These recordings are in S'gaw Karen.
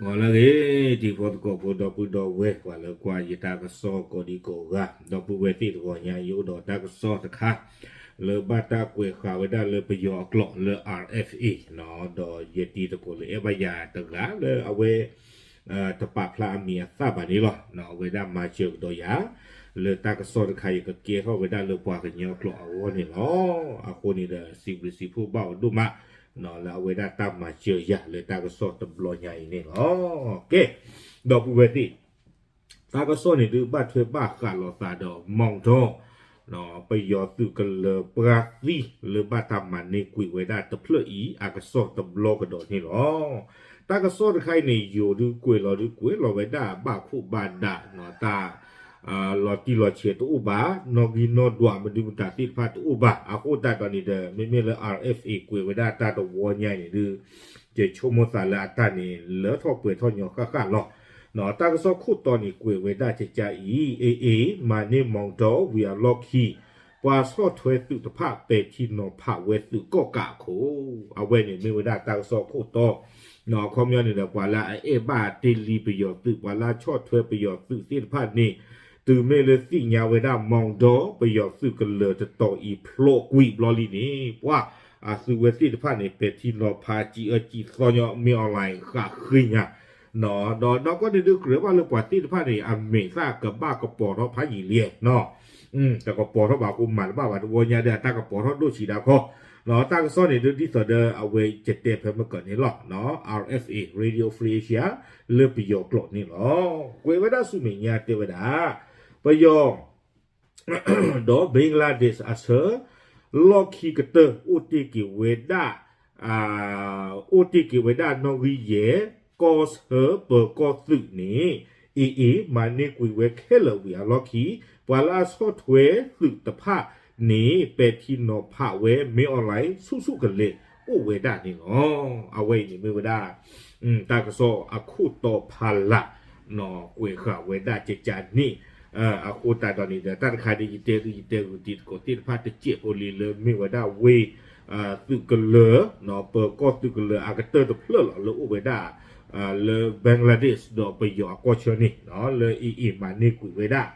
ဂီၤလၢအဂ့ၤ တံၤဖိသကိးဖိ ဒီပုၢ်ဒီဝဲၢ် ပှၤလၢကွၢ်ယတၢ်ကစီၣ်ကိးဒံကိးဂၤ ဒီပုၢ်ဝဲၢ်သ့ၣ်တဂီၤညါ ယအိၣ်ဒီးတၢ်ကစီၣ်တခါ လၢဘၣ်တၢ်ကွဲးဃာ်ဝဲဒၣ်လၢပယီၤအကျိာ်လၢ R F A ဒီးယတံၤသကိးလၢအဲၣ်ဘၣ်ယၤတဂၤလၢအဝဲ တပာ်ဖျါအမံၤအသၣ်ဘၣ်န့ၣ်လီၤ. အဝဲဒၣ်မၤစၢၤကဒီးယၤ လၢတၢ်ကစီၣ်တခါ ယကကဲထီၣ်ဝဲဒၣ်လၢပှၤကညီကျိာ်အဂီၢ်န့ၣ်လီၤ. အဃိန့ၣ်ဒီး စံးဘျုးစံးဖှိၣ်ဘၣ်အီၤဒိၣ်မး လၢအဝဲဒၣ်တၢ်မၤစၢၤယၤလၢတၢ်ကစီၣ်တဘျီညါအံၤန့ၣ်လီၤ. ကဲ ဒီပုၢ်ဝဲၢ်သ့ၣ် တၢ်ကစီၣ်န့ၣ်ဒုးဘၣ်ထွဲဘၣ်ဃးလိာ်သးဒီး မီၣ်ဒီ ပယီၤသုးကလၢၤပှၢ်သံလၢဘၣ်တၢ်မၤန့ၢ်ကွံာ်ဝဲဒၣ်တဖျၢၣ်အံၤ အကစီၣ်တဘျီကဒီးန့ၣ်လီၤ. တၢ်ကစီၣ်တခါအံၤန့ၣ် ယိၤဒုးကွဲးလီၤဒုးကွဲးလီၤဝဲဒၣ်ဘၣ်ခိၣ်ဘၣ်ဒါ တၢ် လီၤတံၢ်လီၤဆဲးတအိၣ်ဘၣ်, နီၣ်ဂံၢ်နီၣ်ဒွးမနုၤမတၤသ့ၣ်တဖၣ်တအိၣ်ဘၣ်. အဃိသတးဒီးန့ၣ်ဒီး မ့မ့ၢ်လၢ R F A ကွဲးဝဲဒၣ်တၢ်တဝီညါအံၤန့ၣ်ဒုး ယဆိကမိၣ်သးလၢအတၢ်န့ၣ် လၢထီၣ်ပှဲၤထီၣ်ညီဃၣ်ဃၣ်လီၤ. တၢ်ကစီၣ်ခိၣ်တီန့ၣ်ကွဲးဝဲဒၣ်ကကါအံၤ A A မၤန့ၢ်မီၣ်ဒီဝံၤအလီၢ်ခံ ပှၤဆီၣ်ထွဲသုးတဖၣ်ပဲာ်ထံနီၤဖးဝဲသုးကီၣ်ကးအခိၣ် အဝဲန့ၣ်မ့ၢ်ဝဲဒၣ်တၢ်ကစီၣ်ခိၣ်တီ အခီပညီန့ၣ်ဒီး ပှၤလၢအအဲၣ်ဘၣ်တ့ၢ်လံပယီၤသုး ပှၤလၢအဆီၣ်ထွဲပယီၤသုးသ့ၣ်တဖၣ်န့ၣ် တုၤမ့ၢ်လၢသ့ၣ်ညါဝဲဒၣ်မီၣ်ဒီ ပယီၤသုးကလၢၤတတီၤအံၤဖျိးကွံာ်ဘျီလံန့ၣ် ပှၤအသုးဝဲသ့ၣ်တဖၣ်န့ၣ် ပဲာ်ထံနီၤဖးစံးအၢစံးသီညီ မ့ၢ် online ဃၣ်ဃ့ညါ ဒီးနီၢ်ကီၢ်န့ၣ်ဒုးကြၢးဘၣ်လၢပှၤသ့ၣ်တဖၣ်န့ၣ် အမဲာ်သၣ်ကဘၣ်ကပီၤထီၣ်ဖးယံာ်လံ တကပီၤထီၣ်ဘၣ်အဃိမၤတဘၣ်ဘၣ် တဝီညါဒီးအတၢ်ကပီၤထီၣ်ဒိၣ်ဆံးဒၣ်ခီ တၢ်ကစီၣ်န့ၣ်ဒုးဒ်သိးဒီးအဝဲယတဲဖဲမကၢၤန့ၣ်လီၤ. R F A Radio Free Asia လၢပယီၤကျိာ်န့ၣ်လီၤ. ကွဲးဝဲဒၣ်ဆူမဲာ်ညါတဲဝဲဒၣ် ပယီၤ ဒီး Bangladesh အဆၢ လီၢ်ခံကတၢၢ် အိၣ်တ့ၢ်က့ၤဝဲဒၣ် အိၣ်တ့ၢ်က့ၤဝဲဒၣ်နီၣ်ဂံၢ်ယဲၢ် ကီၢ်ဆၢပၢၤကီၢ်သုးန့ၣ် A A မၤန့ၢ်ကွံာ်ဝဲခဲလၢာ်ဝံၤအလီၢ်ခံ ပှၤလၢအဆီၣ်ထွဲသုးတဖၣ်န့ၣ် ပဲာ်ထံနီၤဖးဝဲ မ့ၢ် online ဆူၣ်ဆူၣ်ကလဲာ်အိၣ်ဝဲဒၣ်န့ၣ်လီၤ. အဝဲအံၤန့ၣ်မ့ၢ်ဝဲဒၣ် တၢ်ကစီၣ်အခိၣ်တီဖးလၢ် ကွဲးဃာ်ဝဲဒၣ်ကကါန့ၣ် အဃိသတးဒီးန့ၣ်ဒီး တၢ်တခါဒ်ယတဲဒုး ယတဲဂုာ်တံၤသကိးသ့ၣ်တဖၣ်တစဲးဖိလံလၢမ့ၢ်ဝဲဒၣ်ဝ့ၢ် သုးကလၢၤ ပၢၤကီၢ်သုးကလၢၤအကတၢၢ်တဖျၢၣ်လီၤ လၢအိၣ်ဝဲဒၣ် လၢ Bangladesh ဒီးပယီၤအကီၢ်ဆၢန့ၣ် လၢ A A မၤန့ၢ်ကွံာ်ဝဲဒၣ်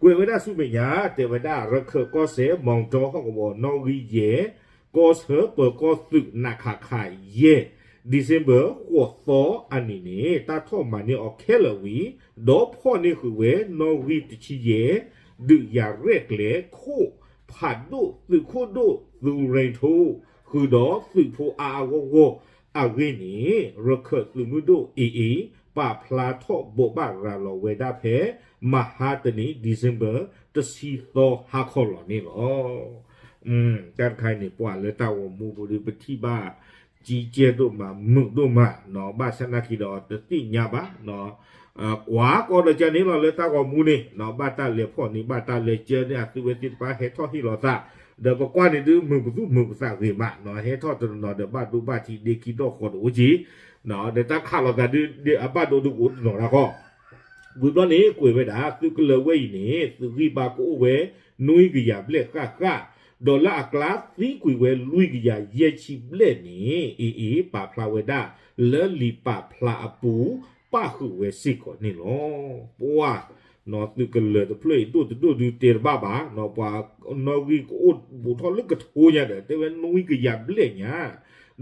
ကွဲးဝဲဒၣ်ဆူမဲာ်ညါ တဲဝဲဒၣ် ရခၢၣ်ကီၢ်စဲၣ် မီၣ်တီဟီၣ်ကဝီၤ နီၣ်ဂံၢ်ယဲၢ် ကီၢ်ဆၢပၢၤကီၢ်သုး နခခ ယဲၢ် December ဃိးသီအနံၤန့ၣ် တၢ်ထီၣ်မၤန့ၢ်အီၤခဲလၢာ်ဝံၤ ဒီးဖီၣ်န့ၢ်ဃုာ်ဝဲ နီၣ်ဂံၢ်တဆံယဲၢ် ဒုးယၤရဲၣ်ကျဲၤခိၣ်ဖးဒိၣ် သုးခိၣ်ဒိၣ်သုးရ့ၣ်ထိ ဃုာ်ဒီးသုးဖိအါအါဂီၢ်ဂီၢ်အဂ့ၢ်န့ၣ် ရခၢၣ်သုးမုၢ်ဒိၣ် A A ပာ်ဖျါထီၣ်ဘိးဘၣ်ရၤလီၤဝဲဒၣ်ဖဲ မဟါတနံၤ December တဆံသီဟါခီလီၤန့ၣ်လီၤ. တၢ်တခါအံၤန့ၣ် ပှၤလၢတၢ်ဂီၤမူပူၤဒီး ပထံၣ်ဘၣ် ကံကဲဒိၣ်မး မုာ်ဒိၣ်မး ဘၣ်ဆၣ်နာ်က့ဒီး တသ့ၣ်ညါဘၣ် ကွၢ်ကီဒီးကန့ၣ်လီၤ လၢတၢ်ဂီၤမူန့ၣ် ဘၣ်တၢ်လဲၤဖီၣ်န့ၢ် ဘၣ်တၢ်လဲၤကၢန့ၢ် အသုးဝဲသ့ၣ်တဖၣ်ဟဲထီၣ်ဟ့ၣ်လီၤသး ဒီးပကွၢ်န့ၣ်ဒုး မုာ်ပသူၣ်မုာ်ပသးဂ့ၤမး ဟဲထီၣ်တနီၤနီၤဒီး ဘၣ်ဒိဘၣ်ထံးဒ့ခံဒီၣ်ဃီတအိၣ်က့ၤ ဒီးတၢ်ခးလိာ်သးဒုး အဘၣ်ဒိဒုးကအိၣ်တနီၤဒၣ်ဃီ ဝံၤဘျီန့ၣ် ကွဲးဝဲဒၣ် သုးကလၢၤဝဲအံၤန့ၣ် သုးဂံၢ်ဘါကအိၣ်ဝဲ နွံကယၤဘျဲၣ်ဃၣ်ဃၣ်, ဒီးလၢအကျါသံကွံာ်ဝဲလွံၢ်ကယၤယဲၢ်ဆံဘျဲၣ်န့ၣ် AA ပာ်ဖျါဝဲဒၣ် လၢလံာ်ပာ်ဖျါအပူၤ ပၣ်ဃုာ်ဝဲစ့ၢ်ကီးန့ၣ်လီၤ. ပှၤ သုးကလၢၤတဖျၢၣ်အံၤ ဒိၣ်တဒိၣ်ဒုးတဲတဘၣ်ဘၣ်, ပှၤနီၣ်ဂံၢ်ကအိၣ်ဘူးထီၣ်လၢကထိညါဒီး တဲဝဲနွံကယၤဘျဲၣ်ညါ,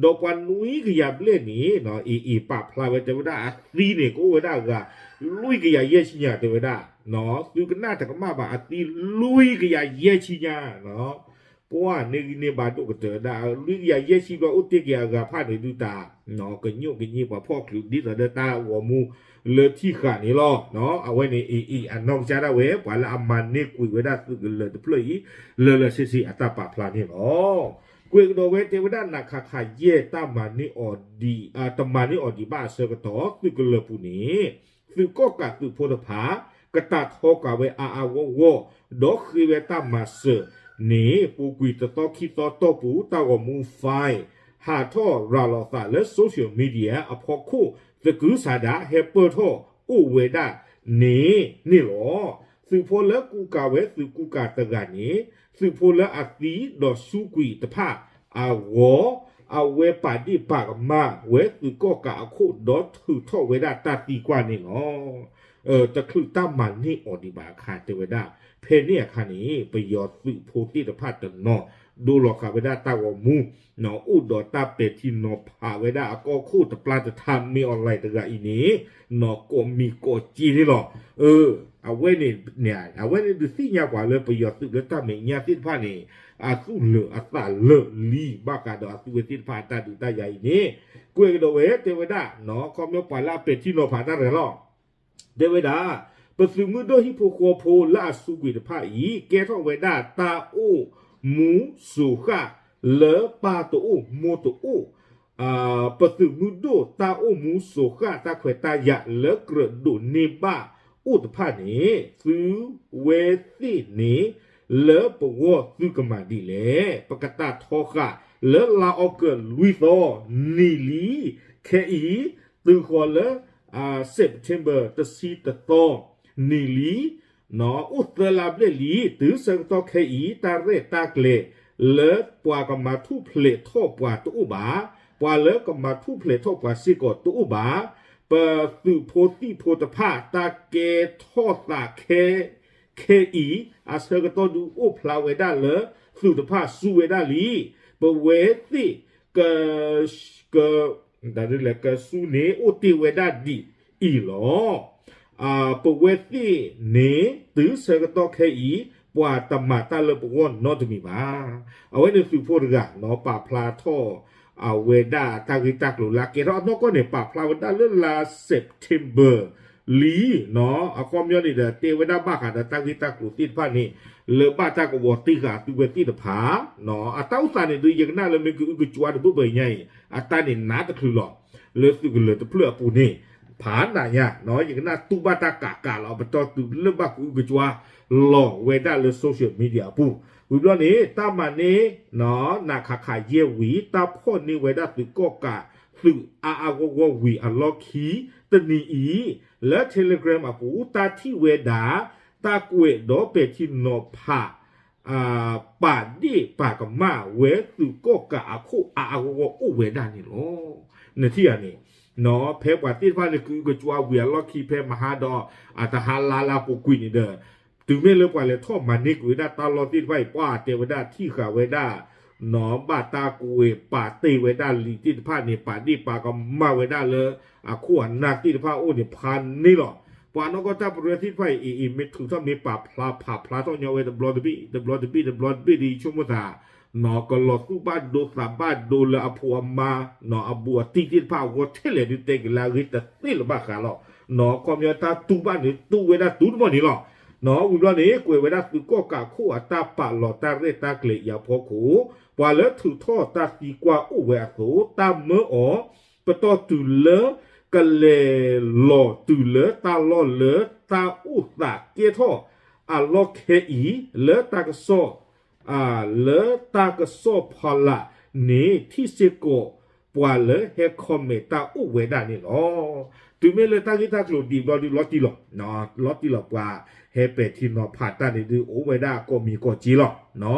ဒီးပှၤနွံကယၤဘျဲၣ်န့ၣ် AA ပာ်ဖျါဝဲ တဲဝဲဒၣ်အသံန့ၣ် ကအိၣ်ဝဲဒၣ်အဂၤ လွံၢ်ကယၤယဲၢ်ဆံညါ တဲဝဲဒၣ်, သုကနၣ်တကမၣ်ဘၣ် အသံလွံၢ်ကယၤယဲၢ်ဆံညါ, ပှၤန့ၢ်ဂံၢ်န့ၢ်ဘါဒိၣ်ကတၢၢ်ဒၣ် လွံၢ်ကယၤယဲၢ်ဆံဘျီ အိၣ်တ့ၢ်က့ၤအဂၤဖးန့ၣ်ဒုးတၢ် ကညိၣ်ကညိၣ်ပှၤဖီၣ်ချုး ဒ်သိးဒီးတၢ်ဂီၤမူလၢထံၣ်ဃာ်န့ၣ်လီၤ. အဝဲန့ၣ် AA အနီၢ်ကစၢ်ဒၣ်ဝဲ ပှၤလၢအမၤန့ၢ်ကွံာ်ဝဲဒၣ်သုးကလၢၤတဖျၢၣ်အံၤ လၢလၢဆ့ဆ့အတၢ်ပာ်ဖျါန့ၣ်လီၤ. ကွဲးကဒီးဝဲတဲဝဲဒၣ် နခခ ယဲၢ် တၢ်မၤန့ၢ်အီၤဒံး တမၤန့ၢ်အီၤဒံးဘၣ်အဆၢကတီၢ် သုးကလၢၤပူၤန့ၣ် သုးကီၣ်ကးသုးဖိတဖၣ် ကတၢ်ထီကၤဝဲအါအါဂီၢ်ဂီၢ် ဒီးဃ့ဝဲတၢ်မၤစၢၤန့ၣ် ပူၤကွံာ်တသီခံသီတီၢ်ပူၤ တၢ်ဂီၤမူ file ဟးထီၣ်ရၤလီၤသးလၢ social media အဖီခိၣ် သကုၤဆးဒး ဟဲပၢၢ်ထီၣ်အိၣ်ဝဲဒၣ်န့ၣ်န့ၣ်လီၤ. သုးဖိလၢကူကၤဝဲသုးကူကၤတဂၤန့ၣ် သုးဖိလၢအသံဒီးစူးကွံာ်တဖၣ်အဂီၢ် အဝဲပာ်ဒ့ၣ်ပာ်ကမၣ်ဝဲသုးကီၣ်ကးအခိၣ်ဒီးထုးထီၣ်ဝဲဒၣ်တၢ်သံကွၢ်န့ၣ်လီၤ. တချုးတၢ်မၤန့ၢ်အီၤဒံးဘၣ်အခါတဲဝဲဒၣ်, ဖဲန့ၣ်အခါန့ၣ် ပယီၤသုးဖိသ့ၣ်တဖၣ်တနီၤ ဒိလီၤဃာ်ဝဲဒၣ်တၢ်ဂီၤမူ အိၣ်ဒီးတၢ်ပဲာ်ထံနီၤဖးဝဲဒၣ်အကီၢ်ခိၣ်တပျၢ်တထါ မင်းအောင်လှိုင် တဂၤအံၤန့ၣ် နီၢ်ကိးမံၤကိးက့န့ၣ်လီၤ. အဝဲန့ၣ် အဝဲန့ၣ်ဒုးသ့ၣ်ညါပှၤလၢပယီၤသုးလၢတၢ်မဲာ်ညါသ့ၣ်တဖၣ်န့ၣ် အသူၣ်လၢာ်အသးလၢာ်လံ ဘၣ်ဃးဒီးအသုဝဲသ့ၣ်တဖၣ်အတၢ်ဒုးတၢ်ယၤအံၤန့ၣ် ကွဲးကဒီးဝဲတဲဝဲဒၣ် ခီဖျိပှၤလၢအပဲာ်ထံနီၤဖးတၢ်တဂၤလီၤ. တဲဝဲဒၣ် ပသုးမုၢ်ဒိၣ်ဟံၣ်ဖိဃီဖိလၢအစူးကွံာ်တဖၣ်အံၤ ကဲထီၣ်ဝဲဒၣ်တၢ်အိၣ်မူစိၤဃၣ်လၢပၢ်တအိၣ်မိၢ်တအိၣ် ပသုးမုၢ်ဒိၣ်တၢ်အိၣ်မူစိၤဃၣ်တၢ်ခွဲးတၢ်ယာ်လၢကြၢးဒိးန့ၢ်ဘၣ်အိၣ်တဖၣ်န့ၣ် သုဝဲသ့ၣ်န့ၣ် လၢပဂီၢ်သုကမၤဒ်လဲၣ်. ပကတၢ်ထီဃာ်လၢလါအီကူးလွံၢ်သီ နံၤလံ ခဲအံၤ တုၤဃီၤလၢ September တဆံတသီ နံၤလံ အိၣ်သၢလါဘျဲၣ်လံ တုၤဆၢကတီၢ်ခဲအံၤ တၢ်ရဲၣ်တၢ်ကျဲၤလၢပှၤကမၤထူၣ်ဖျဲးထီၣ်ပှၤတအိၣ်ဘၣ်, ပှၤလၢကမၤထူၣ်ဖျဲးထီၣ်ပှၤစ့ၢ်ကီးတအိၣ်ဘၣ်, ပသုးဖိသံၣ်ဖိတဖၣ် တၢ်ကဲထီၣ်သးခဲ ခဲအံၤ အဆၢကတီၢ်ဒုးအိၣ်ဖျါဝဲဒၣ်လၢ သုးတဖၣ်စူၢ်ဝဲဒၣ်လံ, ပဝဲသ့ၣ် က က ကစူၢ်န့ၣ် အိၣ်တ့ၢ်ဝဲဒၣ်ဒ်အံၤလီၤ. ပဝဲသ့ၣ်န့ၣ် တုၤဆၢကတီၢ်ခဲအံၤ ပှၤတမၤတၢ်လၢပဂီၢ်နီတမံၤဘၣ်. အဝဲန့ၣ်သုးဖိတဂၤ ပာ်ဖျါထီၣ် အဝဲဒၣ်တၢ်ဂ့ၢ်တၢ်ကျိၤလၢအကဲထီၣ်အနီၢ်ကီၢ်န့ၣ် ပာ်ဖျါဝဲဒၣ်လၢလါ September လံ အခီပညီန့ၣ်ဒီး တဲဝဲဒၣ်ဘၣ်ဃးဒီးတၢ်ဂ့ၢ်တၢ်ကျိၤသ့ၣ်တဖၣ်န့ၣ် လၢဘၣ်တၢ်ကဝီၤတ့ၢ်ဃာ်သုဝဲသ့ၣ်တဖၣ် အတၢ်အိၣ်သးန့ၣ်ဒီး ယကနၣ်လၢမ့ၢ်ကအုကစွါတဘျီဘျီညါအံၤ အတၢ်န့ၣ်နးတချုးလီၤ. လၢသုးကလၢၤတဖျၢၣ်အပူၤန့ၣ် ဖးနးညါ ယကနၣ်တူၢ်ဘၣ်တၢ်ကးကးလီၤ ပတီၢ်တုၤလၢဘၣ်ကအုကစွါလီၤဝဲဒၣ်လၢ social media အပူၤ ဝံၤဘျီန့ၣ် တၢ်မၤန့ၢ် နးခးခးယဲၢ်ဝံၤ တၢ်ဖီၣ်န့ၢ်ဝဲဒၣ်သုးကီၣ်ကး သုးအါအါဂီၢ်ဂီၢ်ဝံၤအလီၢ်ခံ တနံၤအံၤ လၢ Telegram အပူၤ တၢ်ထံၣ်ဝဲဒၣ် တၢ်ကွဲးဒီးပဲာ်ထံနီၤဖး ပာ်ဒ့ၣ်ပာ်ကမၣ်ဝဲသုးကီၣ်ကးအခိၣ်အါအါဂီၢ်ဂီၢ်အိၣ်ဝဲဒၣ်န့ၣ်လီၤ. နထံၣ်ဧါန့ၣ် ဖဲပှၤသ့ၣ်တဖၣ်လၢကအုကစွါဝံၤအလီၢ်ခံ ဖဲမဟါဒီး အတဟါလါလၢအပူၤကွံာ်န့ၣ်ဒီး တုၤမ့ၢ်လၢပှၤလဲၤထီၣ်မၤန့ၢ်ကွံာ်ဝဲဒၣ်တၢ်လီၢ်သ့ၣ်တဖၣ်အံၤ ပှၤတဲဝဲဒၣ်ထံၣ်ဃာ်ဝဲဒၣ် ဘၣ်တၢ်ကွဲးပာ်တ့ၢ်ဝဲဒၣ်လံာ်သ့ၣ်တဖၣ်န့ၣ် ပာ်ဒ့ၣ်ပာ်ကမၣ်ဝဲဒၣ်လၢ အခိၣ်အနၢ်သ့ၣ်တဖၣ်အိၣ်န့ၣ်ဖးန့ၢ်လီၤ. ပှၤနီၢ်ကီၢ်တၢ်ပရၢသ့ၣ်တဖၣ်အံၤ အံၤ အံၤ မ့ၢ်ထုးထီၣ်မ့ၢ်ပာ်ဖျါဖးဖျါထီၣ်ညီဝဲတဘျီတဘ့ၣ် တဘျီတဘ့ၣ် တဘျီတဘ့ၣ်ဒီး ယဆိကမိၣ်သး ကလီၤသူၣ်ဘၣ်ဒိသးဘၣ်ဒိလၢအဖိအမါ အဘူးအတံၢ်သ့ၣ်တဖၣ်အဂီၢ်ထဲလဲၣ်ဒုးတဲက့ၤလၢအဂ့ၤတသ့လၢၤဘၣ်ဃးလီၤ. ခီပညီတၢ်တူၢ်ဘၣ်န့ၣ်တူၢ်ဝဲဒၣ်တူၢ်တမီၢ်န့ၣ်လီၤ. ဝံၤဘျီန့ၣ် ကွဲးဝဲဒၣ်သုးကီၣ်ကးခိၣ်အတၢ်ပာ်လီၤတၢ်ရဲၣ်တၢ်ကျဲၤအံၤအဖီခိၣ် ပှၤလၢထုးထီၣ်တၢ်သံကွၢ်အိၣ်ဝဲအသိး တၢ်မၢအီၤ ပတီၢ်တုၤလၢ ကလဲၤလီၤတုၤလၢတၢ်လီၢ်လၢတၢ်အိၣ်သးကဲထီၣ်အလီၢ်ခဲအံၤ လၢတၢ်ကစီၣ် လၢတၢ်ကစီၣ်ဖီလာ်န့ၣ် ထံၣ်စ့ၢ်ကီးပှၤလၢဟဲ comment တၢ်အိၣ်ဝဲဒၣ်န့ၣ်လီၤ. တုၤမ့ၢ်လၢတၢ်ဂ့ၢ်တၢ်ကျိၤဒ်ဘျီဒုးလီၤတံၢ်လီၤ လီၤတံၢ်လီၤ ပှၤဟဲပဲာ်ထံနီၤဖးတၢ်န့ၣ်ဒုးအိၣ်ဝဲဒၣ်ကိးမံၤကိးက့လီၤ.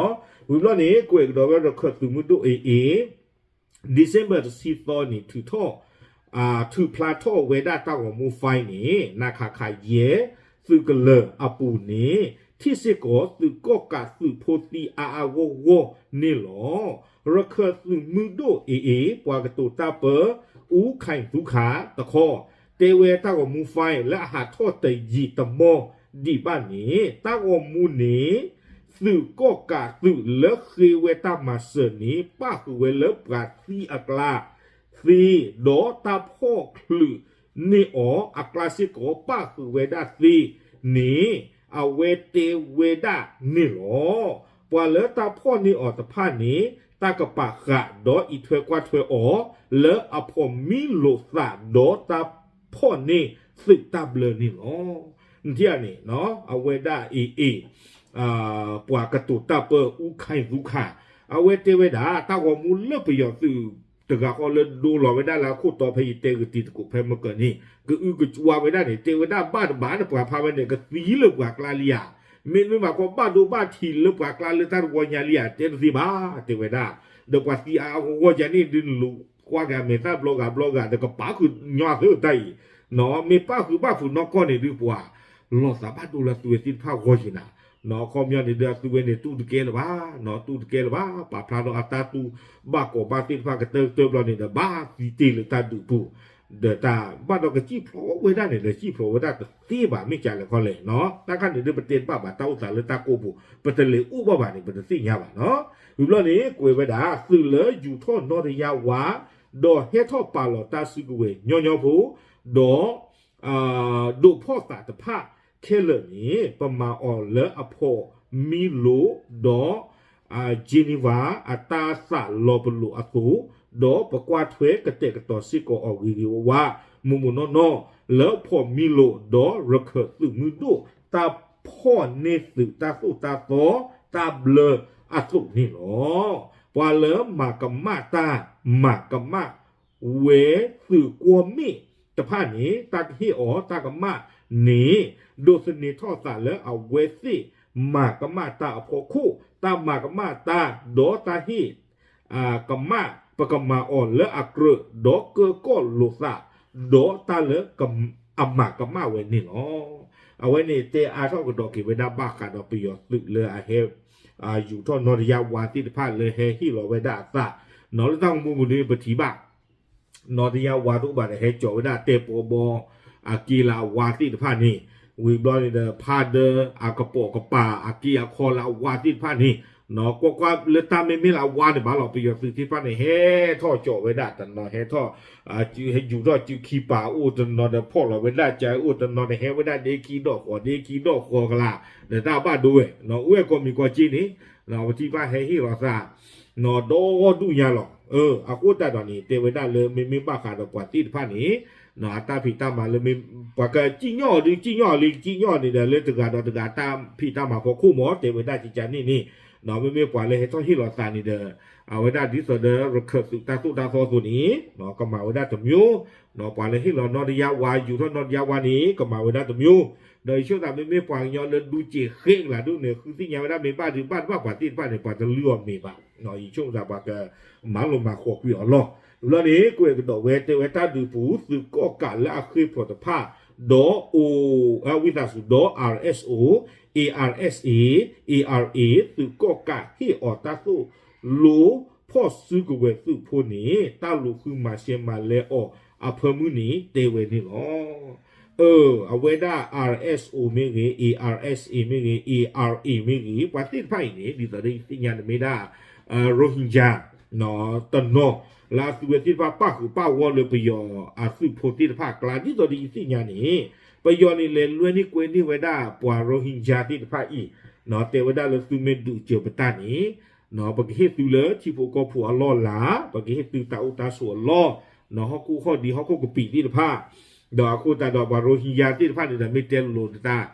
ဝံၤဘျီန့ၣ် ကွဲးကဒီးဝဲရခၢၣ်သုးမုၢ်ဒိၣ်အ့ၣ်အ့ၣ် December တဆံသီန့ၣ် ထုးထီၣ် ထုးဖျါထီၣ်ဝဲဒၣ်တၢ်ဂီၤမူ file န့ၣ် နးခးခးယဲၢ် သုးကလၢၤအပူၤန့ၣ် ထံၣ်စ့ၢ်ကီးသုးကီၣ်ကးသုးဖိသံအါအါဂီၢ်ဂီၢ်န့ၣ်လီၤ. ရခၢၣ်သုးမုၢ်ဒိၣ်အ့ၣ်အ့ၣ် ပှၤကတိၤတၢ်ပၢ အူခၢၣ်သူခးတခီ တဲဝဲတၢ်ဂီၤမူ file လၢအဟးထီၣ်တယံာ်တမီၢ်ဒံးဘၣ်န့ၣ် တၢ်ဂီၤမူန့ၣ် သုးကီၣ်ကးသုးလၢဃ့ဝဲတၢ်မၤစၢၤန့ၣ် ပၣ်ဃုာ်ဝဲလၢပှၤသံအကျါသ့ ဒီးတၢ်ဖီၣ်ချုးန့ၢ်အီၤအကျါစ့ၢ်ကီး ပၣ်ဃုာ်ဝဲဒၣ်သ့န့ၣ် အဝဲတဲဝဲဒၣ်န့ၣ်လီၤ. ပှၤလၢတၢ်ဖီၣ်န့ၢ်အီၤတဖၣ်န့ၣ် တၢ်ကပာ်ဃာ်ဒီးအံးထွဲကွၢ်ထွဲအီၤ လၢအဖိးမံလိာ်သးဒီးတၢ်ဖီၣ်န့ၢ်သုးတၢ်ဘျၢန့ၣ်လီၤ. နထံၣ်ဧါန့ၣ် အဝဲဒၣ်အ့ၣ်အ့ၣ် ပှၤကတိၤတၢ်ပၢ အူခၢၣ်သူခး အဝဲတဲဝဲဒၣ် တၢ်ဂီၤမူလၢပယီၤသုးတဂၤဃီလၢဒိလီၤဝဲဒၣ်လၢအခိၣ်တီဖဲယတဲဂ့ၤတံၤသကိးဖဲမကၢၤန့ၣ် ကအုကကွါဝဲဒၣ်န့ၣ် တဲဝဲဒၣ်ဘၣ်တဘၣ်န့ၣ် ပှၤဖးဝဲန့ၣ် ကသံလၢပှၤကျါလံဧါ, မ့တမ့ၢ်ဘၣ်ကီဘၣ်ဒိဘၣ်ထံးလၢပှၤကျါလၢတၢ်တဝီညါလံဧါ တဲတသ့ဘၣ် တဲဝဲဒၣ် ဒီးပှၤသံအါအါဂီၢ်ဂီၢ်ယၤန့ၣ်ဒုး နလူၤကွၢ်က့ၤအမဲာ်သၣ်ဘျီဂာ်ဘျီဂာ် ဒီးကပာ်ဃုာ်ညီအသးတၢ်အံၤ, မ့ၢ်ပာ်ဃုာ်ဘၣ်ဃုာ်နီၢ်ကီၢ်န့ၣ်ဒုး ပှၤလီၤသးဘၣ်ဒိလၢအသုဝဲသ့ၣ်တဖၣ်ဂီၢ်ယံၤနၤ, အခီပညီန့ၣ်ဒုး အသုဝဲန့ၣ်တူၢ်တကဲလၢၤဘၣ်, တူၢ်တကဲလၢၤဘၣ်, ပာ်ဖျါထီၣ်အတၢ်တူၢ်ဘၣ်ကီးဘၣ်သ့ၣ်တဖၣ်ကတၢၢ်ကတၢၢ်ဘျီန့ၣ်ဒီး ဘၣ်သံတ့ၢ်လၢတၢ်ဒုးပူၤ ဒီးတၢ်ဘၣ်ဒီးကစံၣ်ဖျိးဝဲဒၣ်န့ၣ်ဒီး စံၣ်ဖျိးဝဲဒၣ်တသ့ဘၣ် မ့ၢ်ကလဲၣ်ခီလဲၣ်နီၤ, တၢ်ခါန့ၣ်ဒုး ပတဲတဘၣ်ဘၣ် တၢ်အိၣ်သးလၢတၢ်ကိးပူၤ ပတလဲၤအိၣ်ဘၣ်ဘၣ်န့ၣ် ပတသ့ၣ်ညါဘၣ်နီၤ. ဝံၤဘျီန့ၣ် ကွဲးဝဲဒၣ် သုးလၢယူၤထီၣ်နီၣ်တယါဝါ ဒီးဟဲထီၣ်ပာ်လီၤတၢ်စုကဝဲၤညီညီဖိ ဒီး ဒိးဖီၣ်သးတဖၣ်ခဲလၢာ်န့ၣ် ပမၤအီၤလၢအဖီၣ်မံလိာ်ဒီး Geneva အတၢ်သးလီၤပလိာ်အသိး, ဒီးပကွၢ်ထွဲကတဲာ်ကတီၤစ့ၢ်ကီးအီၤဂ့ၤဂ့ၤဝါဝါ, မုၢ်မုၢ်နီၢ်နီၢ် လၢဖီၣ်မံလိာ်ဒီးရခၢၣ်သုးမုၢ်ဒိၣ် တၢ်ဖီၣ်န့ၢ်သုးတၢ်သိၣ်တၢ်သီ တၢ်ဘျၢအသိးန့ၣ်လီၤ. ပှၤလၢမၤကမၣ်တၢ် မၤကမၣ် ဝဲသုးကွီၢ်မ့ၣ်တဖၣ်န့ၣ် တၢ်ကဟ့ၣ်အီၤတၢ်ကမၣ်န့ၣ် ဒိးသန့ၤထီၣ်သးလၢအဝဲသ့ၣ်မၤကမၣ်တၢ်အဖီခိၣ်, တၢ်မၤကမၣ်တၢ်ဒီးတၢ်ဟ့ၣ် ကမၣ် ပကမၤအီၤလၢအကြၢး ဒီးကၢကီၢ်လိာ်သး ဒီးတၢ်လၢအမၤကမၣ်ဝဲန့ၣ်လီၤ. အဝဲန့ၣ်တဲအါထီၣ်ကဒီးက့ၤဝဲဒၣ်ဘၣ်ဃးဒီးပယီၤသုးလၢအဟဲ ယူၤထီၣ်နီၣ်တယါဝါသ့ၣ်တဖၣ်လၢဟဲဟ့ၣ်လီၤဝဲဒၣ်အသး, လၢတၢ်ဂီၤမူပူၤန့ၣ် ပထံၣ်ဘၣ် နီၣ်တယါဝါတအိၣ်ဘၣ်ဒီး ဟဲကၠီၤဝဲဒၣ်တဲာ်ပီဘီ အက့လၢအဝါသ့ၣ်တဖၣ်န့ၣ်, ဝံၤဘျီန့ၣ်ဒီး ဖးဒၢအကပိာ်ကပၤ အက့အခီလၢအဝါသ့ၣ်တဖၣ်န့ၣ်, ကွၢ်ကွၢ်လၢတၢ်မ့မ့ၢ်လၢအဝါန့ၣ်ဘၣ်လီၤ. ပယီၤသုးသ့ၣ်တဖၣ်န့ၣ် ဟဲထီၣ်ကၠီၤဝဲဒၣ်တနီၤ ဟဲထီၣ် ဟဲယူၤထီၣ်စုခံပၤအိၣ်တနီၤဒီး ဖီၣ်လီၤဝဲဒၣ်ကၠဲအိၣ်တနီၤဒီး ဟဲဝဲဒၣ်ဒ့ခံဒီၣ်ဃီၤ ဒ့ခံဒီၣ်ဃီၤကလာ် ဒီးတၢ်ဘၣ်ဒိဝဲ, အိၣ်ဝဲကိးမံၤကိးက့န့ၣ်, ပထံၣ်ဘၣ်ဟဲဟ့ၣ်လီၤသး ဒီဒူၣ်ညါလီၤ. အဃိသတးဒီးန့ၣ် တဲဝဲဒၣ်လၢမ့မ့ၢ်ဘၣ်ဃးဒီးပှၤသ့ၣ်တဖၣ်န့ၣ်, အတၢ်ဖံးတၢ်မၤလၢ ပှၤကစံၣ်ညီၣ်အီၤဒုး စံၣ်ညီၣ်အီၤလံ ကစံၣ်ညီၣ်အီၤန့ၣ်ဒီး လၢတဂၤဒီးတဂၤတၢ်ဖံးတၢ်မၤဖီခိၣ်မး တဲဝဲဒၣ်ကကန့ၣ်န့ၣ်, မ့မ့ၢ်ပှၤလၢဟဲထီၣ်ဟ့ၣ်လီၤသးန့ၣ်ဒီး အဝဲဒၣ်ဒ်သိးဒီးရခၢၣ်သုးတၢ်သိၣ်တၢ်သီအသိးန့ၣ် ကမၤဝဲဒၣ်တမျိုး, ပှၤလၢဟ့ၣ်လီၤနီၣ်တယါဝါ ယူၤထီၣ်နီၣ်တယါဝါန့ၣ် ကမၤဝဲဒၣ်တမျိုး, ဒီးယဆိကမိၣ်သးမ့မ့ၢ်ပှၤကညီလၢဒူစ့ၤဃ့ကလၤဒိၣ်န့ၣ် ဃုသ့ၣ်ညါဝဲဒၣ်မ့ၢ်ဘၣ်ဒုးဘၣ်တဘၣ်ပှၤသ့ၣ်တဖၣ်န့ၣ် ပှၤတလုၢ်အီၤမ့ၢ်ဘၣ်, ယဆိကမိၣ်သးပှၤက မၤလိာ်မၤဃီၤကွံာ်အီၤလီၤ. ဘျီန့ၣ် ကွဲးကဒီးဝဲတဲဝဲတၢ်ဒုးပူၤ သုးကီၣ်ကးလၢအဃ့ၢ်ဖျိးတဖၣ် ဒီးအိၣ် ဝံသးစူၤဒီး R S O, A R S A, A R A သုးကီၣ်ကးဟ့ၣ်အီၤတၢ်သိၣ်လိဖီၣ်စုကဝဲၤသုးဖိန့ၣ် တၢ်လူၤဃုမၤရှဲမၤလဲအီၤအဖၢမုၢ်န့ၣ် တဲဝဲန့ၣ်လီၤ. အဝဲဒၣ် R S O မ့ၢ်ဂ့ၤ, A R S A မ့ၢ်ဂ့ၤ, A R A မ့ၢ်ဂ့ၤ, ပှၤသ့ၣ်တဖၣ်အံၤန့ၣ် ဒ်သိးဒီးယသ့ၣ်ညါန့ၣ်မ့ၢ်ဒၣ် Rohingya တနီၤ လၢအသုဝဲသ့ၣ်တဖၣ်ပၣ်ဃုာ်ပၣ်ဂီၢ်လၢပယီၤအသုးဖိသ့ၣ်တဖၣ်အကျါ ဒ်သိးဒီးယသ့ၣ်ညါန့ၣ် ပယီၤန့ၣ်လဲၤလွဲန့ၢ်ကွဲန့ၢ်ဝဲဒၣ်ပှၤ Rohingya သ့ၣ်တဖၣ်အံၤ တဲဝဲဒၣ်လၢသုမ့ၢ်ဒုးစၢၤပတၢ်န့ၣ် ပကဟ့ၣ်သုလၢထံဖိကီၢ်ဖိအလီၢ်အလၤ, ပကဟ့ၣ်သုတၢ်အိၣ်တၢ်ဆိးအလီၢ်, ဟီၣ်ခိၣ်ဟီၣ်ဒံးဟီၣ်ခိၣ်ကပံာ်သ့ၣ်တဖၣ်, ဒီးအဃိသတးဒီးပှၤ Rohingya သ့ၣ်တဖၣ်န့ၣ်ဒီး မ့ၢ်တဲလိၤလိၤတၢ်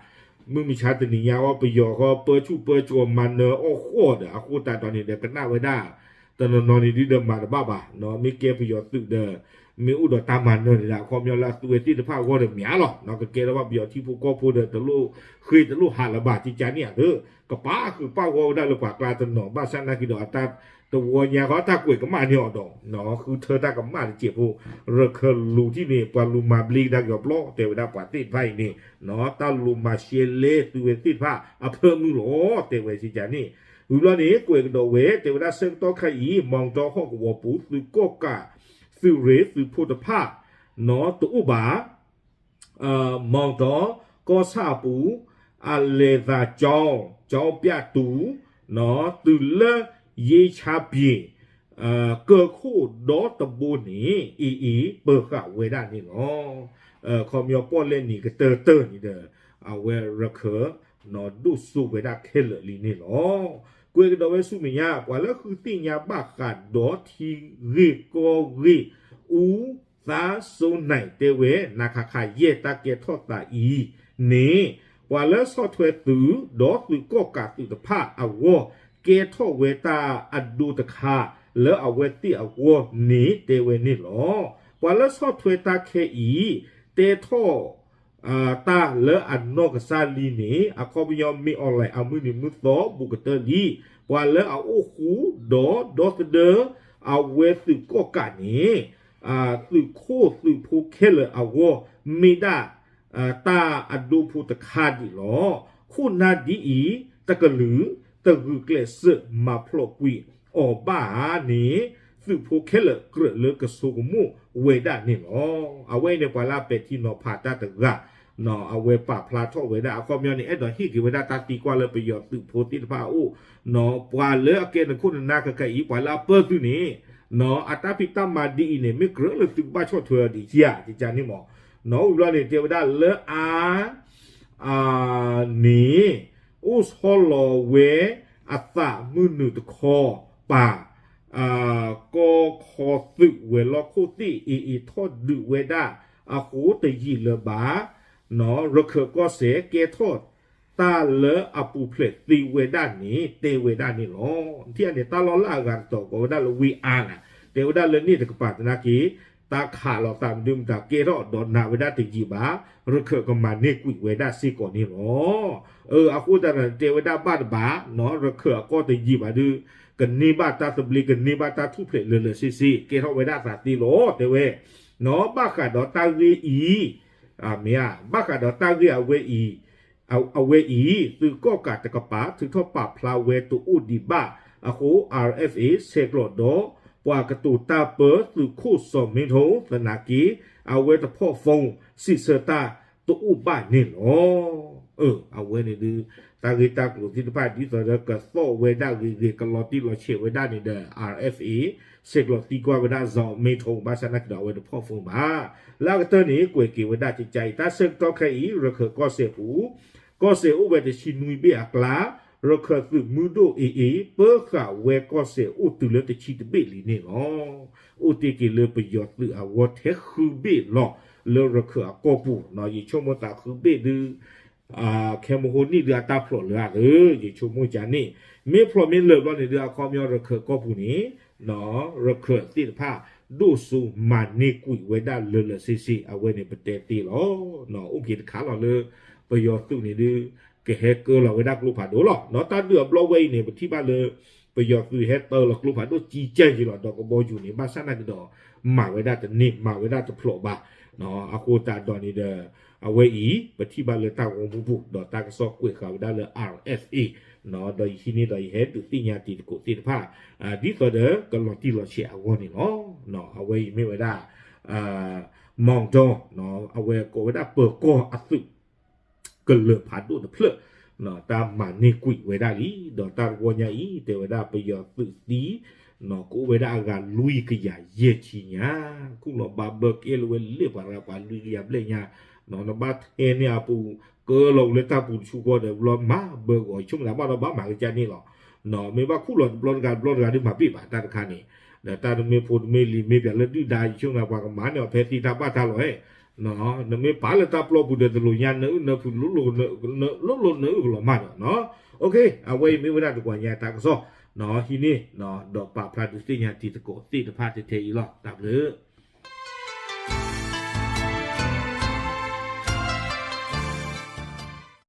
မုၢ်မဆါတနံၤညါအီၤ ပယီၤဃီပၢဆူၣ်ပၢစိးမၤနၢၤအီၣ်ဃီၣ်ဒီး အဃိသတးဒီးန့ၣ်ဒီး ကနၣ်ဝဲဒၣ် တနီၤနီၤန့ၣ်ဒုးဒီးမၤတဘၣ်ဘၣ်, မ့ၢ်ကဲပယီၤသုးဒီး မ့ၢ်အိၣ်ဒီးတၢ်မၤနၢၤန့ၣ်ဒီး အခီပညီလၢအသုဝဲသ့ၣ်တဖၣ်အဂီၢ်ဒီးမ့ၢ်လီၤ, ကကဲထီၣ်ဘၣ်ပယီၤထံဖိကီၢ်ဖိဒီး တလိၣ်ဃ့တလိၣ်ဟးလၢၤဘၣ် ကကန့ၣ်အသ့ ကပာ်ဃုာ်ပာ်ဂီၢ်ဝဲဒၣ်လၢပှၤကျါတနီၤ ဘၣ်ဆၣ်နာ်က့ဒီးအတၢ်တဝီညါဃီ တၢ်ကွဲးကမၣ်န့ၢ်အီၤဒီး ဃုထၢတၢ်ကမၣ်တစဲးဖိ ရခၢၣ်လူၤထံၣ်န့ၣ် ပှၤလူၤမၤဘျ့ကဒါက့ၤအီၤပျီ တဲဝဲဒၣ်ပှၤသ့ၣ်တဖၣ်အံၤန့ၣ် တၢ်လူၤမၤရှဲလဲသုဝဲသ့ၣ်တဖၣ်အဖၢမုၢ်လီၤ တဲဝဲစ့ၢ်ကီးန့ၣ်, ဝံၤဘျီန့ၣ် ကွဲးကဒီးဝဲ တဲဝဲဒၣ်ဆၢကတီၢ်ခဲအံၤ မီၤတီဟီၣ်ကဝီၤပူၤ သုးကီၣ်ကး သုးရ့ၣ်သုးဖိတဖၣ် တအိၣ်ဘၣ် မီၤတီ ကီၢ်ဆၣ်အပူၤ အလဲၤသးကၠီ ကၠီပျၢ်တူၤ တုၤလၢယ့ဆါပျ့ၤ ကၢၢ်ခိၣ်ဒီတဘိန့ၣ် AA ပၢၤဃာ်ဝဲဒၣ်န့ၣ်လီၤ. ခီပညီပီၣ်လဲၣ်နံၤကတၢၢ်တၢၢ်န့ၣ်ဒီး အဝဲရခၢၣ် ဒိၣ်စိဝဲဒၣ်ခဲလၢာ်လံန့ၣ်လီၤ. ကွဲးကဒီးဝဲဆူမဲာ်ညါ ပှၤလၢဃုသ့ၣ်ညါဘၣ်ဃးဒီးထံဂ့ၢ်ကီၢ်ဂ့ၢ် အူသါစိနဲၣ်တဲဝဲ နခခ ယဲၢ်တၢ်ကဲထီၣ်သးအံၤန့ၣ် ပှၤလၢဆီၣ်ထွဲသုး ဒီးသုးကီၣ်ကးသုးတဖၣ်အဂီၢ် ကဲထီၣ်ဝဲတၢ်အဒိတခါ လၢအဝဲသ့ၣ်အဂီၢ်န့ၣ်တဲဝဲန့ၣ်လီၤ. ပှၤလၢဆီၣ်ထွဲတၢ်ခဲအံၤ တဲထီၣ် တၢ်လၢအနီၢ်ကစၢ်လံန့ၣ် အခီပညီမ့ၢ် online အမုၢ်နံၤမုၢ်သီဘူးကတၢၢ်လံ. ပှၤလၢအအိၣ်ဃူဒီးဒီသဒၢအဝဲသုးကီၣ်ကးန့ၣ် သုးခိၣ်သုးဖိခဲလၢာ်အဂီၢ် မ့ၢ်ဒၣ် တၢ်အဒိဖိတခါဒံးလီၤ. ခိၣ်နၢ်ဒ်အံၤ တကလုာ် တဂုာ်ကျဲးစၢးမၤဖျိးကွံာ်အီၤဘၣ်ဧါန့ၣ် သုးဖိခဲလၢာ်ကြၢးလၢကဆိကမိၣ်ဝဲဒၣ်န့ၣ်လီၤ. အဝဲအံၤန့ၣ် ပှၤလၢအပဲာ်ထံနီၤဖးတၢ်တဂၤ အဝဲပာ်ဖျါထီၣ်ဝဲဒၣ် အခီပညီန့ၣ် အဲၣ်ဒိးဟ့ၣ်က့ၤဝဲဒၣ်တၢ်သံကွၢ်လၢပယီၤသုးဖိသ့ၣ်တဖၣ်အအိၣ် ပှၤလၢအကဲနခိၣ်နနၢ်ခဲခါအံၤ ပှၤလၢအပၢသုန့ၣ် အတၢ်ဖံးတၢ်မၤဒ်အံၤန့ၣ် မ့ၢ်ကြၢးလၢသုကဘၣ်ဆီၣ်ထွဲအီၤဒံးဧါ ကကန့ၣ်မး. နီၢ်ဝံၤဘျီန့ၣ် တဲဝဲဒၣ်လၢအါ အန့ၣ် အိၣ်ဆီလီၤဝဲအသးမုၢ်နုာ်တခီပၤ ကီၢ်ခီသုးဝဲၤလီၢ်ခိၣ်သ့ၣ် AA ထီၣ်ဒုးဝဲဒၣ်အဃိတယံာ်လၢၤဘၣ် ရခၢၣ်ကီၢ်စဲၣ်ကဲထီၣ်တၢ်လၢအပူၤဖျဲးသ့ဝဲဒၣ်န့ၣ် တဲဝဲဒၣ်န့ၣ်လီၤ. ထံၣ်န့ၣ် တၢ်လီၢ်လၢအဂၤတတီၤကိးဝဲဒၣ်လၢဝ့ၢ်အါနၤ တဲဝဲဒၣ်လၢန့ၣ်တကပၤသနာ်က့ တၢ်ခးလီၤသးမနုၤမတၤကဲထီၣ်ဒီးနာ်ဝဲဒၣ်တယံာ်ဘၣ် ရခၢၣ်ကမၤန့ၢ်ကွံာ်ဝဲဒၣ်စ့ၢ်ကီးန့ၣ်လီၤ. အဃိသတးဒီးတဲဝဲဒၣ်ဘၣ်တဘၣ် ရခၢၣ်အကီၢ်တယံာ်ဘၣ်ဒီး ကန့ၢ်ဘၣ်တၢ်သဘျ့ ကန့ၢ်ဘၣ်တၢ်ထူၣ်ဖျဲးလၢာ်လၢာ်ဆ့ဆ့ ကဲထီၣ်ဝဲဒၣ်အသးသ့လီၤ တဲဝဲ ဘၣ်ဃးဒီးတၢ်ဂ့ၢ်အံၤ မ့ၢ်ဧါ ဘၣ်ဃးဒီးတၢ်ဂ့ၢ်အဝဲအံၤ အဝဲအံၤ သုးကီၣ်ကးတကပၤ ထုးထီၣ်ပာ်ဖျါဝဲတအိၣ်ဒံးဘၣ်အဃိ RFA ဆဲးကျိးဒီး ပှၤကတိၤတၢ်ပၢသုးခိၣ်စီၤမ့ထိသနာ်က့ အဝဲတဖီၣ် phone စံးဆၢတၢ်တအိၣ်ဘၣ်န့ၣ်လီၤ. အဝဲန့ၣ်ဒုး တၢ်ဂ့ၢ်တၢ်ကျိၤသ့ၣ်တဖၣ် ဒ်သိးဒီးကသီၣ်ဝဲဒၣ်ဂ့ၤဂ့ၤ ကလီၤတံၢ်လီၤဆဲးဝဲဒၣ်န့ၣ်ဒီး RFA ဆဲးကျိးသံကွၢ်ဝဲဒၣ် စီၤမ့ထိ ဘၣ်ဆၣ်သနာ်က့ဒီး အဝဲတဖီၣ် phone ဘၣ်. လၢအကတၢၢ်န့ၣ် ကွဲးက့ၤဝဲဒၣ်ကကါအံၤ တၢ်ဆၢကတီၢ်ခဲအံၤ ရခၢၣ်ကီၢ်စဲၣ်ပူၤ ကီၢ်စဲၣ်အိၣ်ဝဲတဆံနွံဘ့ၣ်အကျါ ရခၢၣ်သုးမုၢ်ဒိၣ် AA ပၢဃာ်ဝဲကီၢ်စဲၣ်အိၣ်တုၤလၢတဆံတဘ့ၣ်လံန့ၣ်လီၤ. အိၣ်တ့ၢ်က့ၤလၢပယီၤသုးအဂီၢ်ထဲဃုဘ့ၣ်လီၤ လၢရခၢၣ်အကီၢ်ပူၤ ယဆိကမိၣ်သးဃုဘ့ၣ်ဒုး ခဲမဟိနံၣ်ဒုးအတၢ်ဖျိးလၢအဂ့ၤ ယဆိကမိၣ်ကန့ၣ် မ့ၢ်ဖျိးမ့ၢ်လၢာ်ဘျီန့ၣ်ဒုး အခီပညီရခၢၣ်ကီၢ်ပူၤန့ၣ် ရခၢၣ်သ့ၣ်တဖၣ် ဒိၣ်စိမၤန့ၢ်ကွံာ်ဝဲဒၣ်လၢာ်လၢာ်ဆ့ဆ့ အဝဲန့ၣ်ပတဲသ့လီၤ. အိၣ်က့ၤတခါလီၤလၢ ပယီၤသုးန့ၣ်ဒုး ကဟဲကၢလီၤဝဲဒၣ်ကျိဖးဒိၣ်လီၤ. တၢ်ဒုးအဘျီဝဲအံၤန့ၣ် ပထံၣ်ဘၣ်လၢ ပယီၤသုးဟဲတၢလီၤကျိဖးဒိၣ်ကံကဲယံၤလီၤ ဒီးကဘီယူၤန့ၣ် ဘၣ်ဆၣ်သနာ်က့ဒီး မၤဝဲဒၣ်တန့ၢ် မၤဝဲဒၣ်တဖျိးဘၣ်. အဃိသတးဒီးန့ၣ်ဒီး အဝဲအံၤ ပထံၣ်ဘၣ်လၢတၢ်ဂီၤမူပူၤ ဒီးတၢ်ကစီၣ်ကွဲးဃာ်ဝဲဒၣ်လၢ RFA ဒီးယဟံးန့ၢ်ဒီးယဟဲဒုးသ့ၣ်ညါတံၤသကိးသ့ၣ်တဖၣ် ဒ်သိးဒီးကလီၤတံၢ်လီၤဆဲးအဂီၢ်န့ၣ်လီၤ. အဝဲအံၤမ့ၢ်ဝဲဒၣ် မီၣ်တီ အဝဲကိးဝဲဒၣ်ပၢၤကီၢ်အသုး ကလၢၤဖးဒိၣ်တဖျၢၣ် တၢ်မၤန့ၢ်ကွံာ်ဝဲဒၣ်လံ ဒီးတၢ်တဝီညါအံၤ တဲဝဲဒၣ်ပယီၤသုးသံ ကအိၣ်ဝဲဒၣ်အဂၤလွံၢ်ကယၤယဲၢ်ဆံညါ ခူၣ်လီၤဘၣ်ဘၢကဲလၢၤဝဲလၢပှၤဂၤပှၤလွံၢ်ကယၤဘျဲၣ်ညါ နဘၣ်ထဲန့ၢ်အပူၤ ကၢလီၤဝဲလၢတၢ်ပူၤတဆူဃီဒီး ဘျီမၤဘၢဂီၤ ယဆိကမိၣ်သးဘၣ်ဒီးဘၣ်မၤကကန့ၣ်လီၤ. မ့ၢ်ဘၣ်ခူၣ်လီၤတဘျီတဂၤတဘျီတဂၤဒုးမၤဘၣ်ဘၣ်တၢ်တခါန့ၣ် ဒီးတၢ်တမ့ၢ်ဖိတမ့ၢ်လံၤ မ့ၢ်ပှၤလၢဒုၣ်ဒါ ယဆိကမိၣ်သးပှၤကမၤန့ၢ်အီၤဖဲသံတၢ်ဘၣ်တၢ်လီၤ နမ့ၢ်ပာ်လၢတၢ်ပျီပူၤဒီးတလိၣ်ညါနၢအုၣ်နၢဖုး လိၣ်လိၣ်နၢအုၣ်ကလီၤမၢ်ဒီး အဝဲအံၤမ့ၢ်ဝဲဒၣ်တကွၢ်ညါ တၢ်ကစီၣ် ဟံးန့ၢ် ဒီးပာ်ဖျါဒုးသ့ၣ်ညါတံၤသကိးသ့ၣ်တဖၣ်ထဲထဲအံၤလီၤ တၢ်ဘျုး